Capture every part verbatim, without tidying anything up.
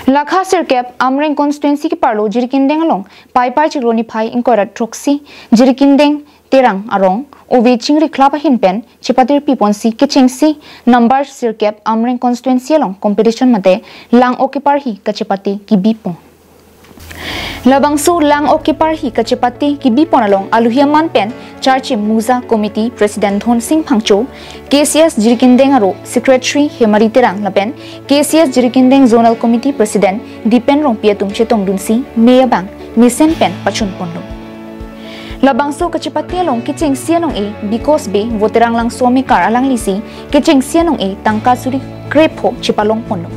Lakha sirkep Amreng constituency keparlo Jirikindeng along Paipai chiklo niphai ingkoi ra throksi Jirikindeng Terang arong ove chingri khlap ahin pen chepatir piponsi kechengsi number sirkep Amreng constituency along competition mate lang-ok keparhi kachepate kebipon. Labangso lang-ok keparhi kachepate kebipon along aluhi aman pen Charchim Muza Committee President Dhonsing Phangcho, K C S Jirikindeng aro Secretary Hemari Terang lapen K C S Jirikindeng Zonal Committee President Dipen Rongpi atum chetongdunsi me abang mesen pen pachunponlo. Labangso kachepate along kechengsi anong-e Bikos Bey Voterang Langso amekar alanglisi kechengsi anong-e tangka suri krepho chepalongponlo.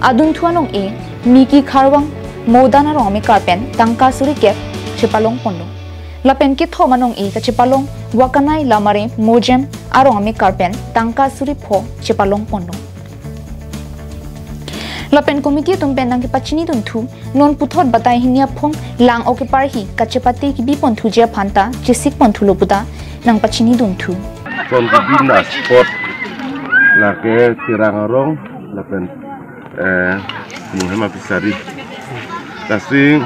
Adunthu anong-e Miki Kharwang Modan arong amekar pen tangka suri kep chepalongponlo. Lapen kethom anong-e kachepalong Wakanai Lamare Mojem arong amekar pen tangka suri pho chepalongponlo. Lapen committee atum pen nangkepachinidunthu, non puthot batai hini aphong lang-ok keparhi kachepate kebiponthuje aphanta chesikponthulo puta nangpachinidunthu. Kon kebi na spot lake Terang arong lapen, eh, Muhema Pisari. Lasi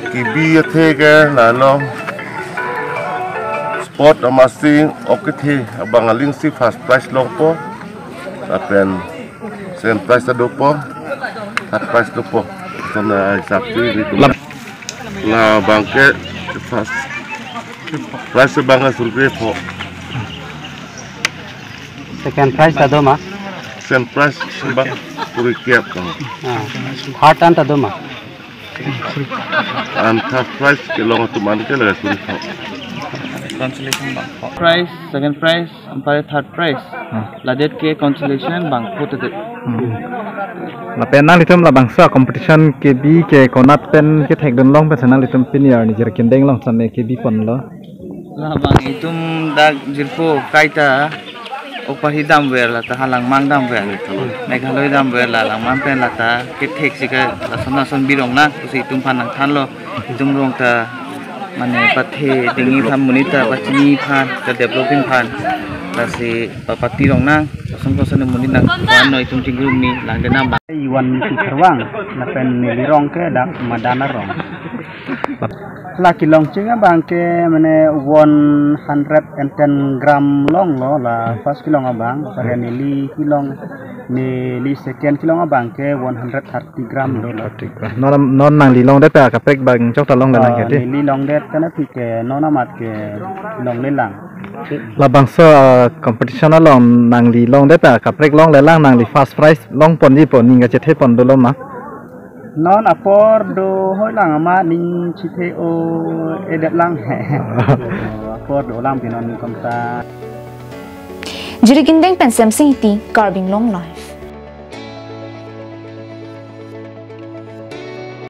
kebi athe ke lalo spot amatsi ok kethe abang alingsi first prize longpo. Lapen second prize ta dopo, third prize dopo. Sana hisap si di tum. Lap- Labang ke first prize abang ke suri krepho. Second prize ta do ma? Second prize abang suri kep kang. Ah. Third an ta do ma? An third prize kelong atum an ke lake suri kep. Consolation bang. Prize, second prize, anpare third prize. Hmm. Ladet ke consolation bang photo det. Hmm. Lapen nanglitum labangso competition kebi ke konat pen kethekdun long pen nanglitum pini arni Jirikindeng along same kebiponlo. Labang itum dak jirpo kaita ok parhi damver lata halangmang damver. Meghalaya damver la langmang pen lata ketheksi ke lason lason birong nang pusi itum aphan nangthanlo. Itum rong ta mane pathe dingji aphan monit ta pachini aphan ta developing aphan. Lasi papati rong nang koson koson monit nangthanlo itum chingrum ni langdenam bang. Iwan Miki Kharwang lapen neli rong ke dak Modan arong. La kelongcheng abang ke mane one hundred and ten gram longlo, la first kelong abang, anpare neli kelong, neli second kelong abang ke one hundred thirty gram dolo. Thirty gram. Non, non nangli longdet ta kaprek bang chok ta longlelang. Ah, ke di? Neli longdet kana pi ke non amat ke longlelang. Labangso, ah, competition along nangli longdet ta kaprek longlelang, nangli first prize longponji po ning kachethepon dolo ma? Non apor do hoilang ama ning chethe-o-edet lang he. Apor dolang pi non komta. Jirikindeng pen Semsing Ingti, Karbi Anglong Live.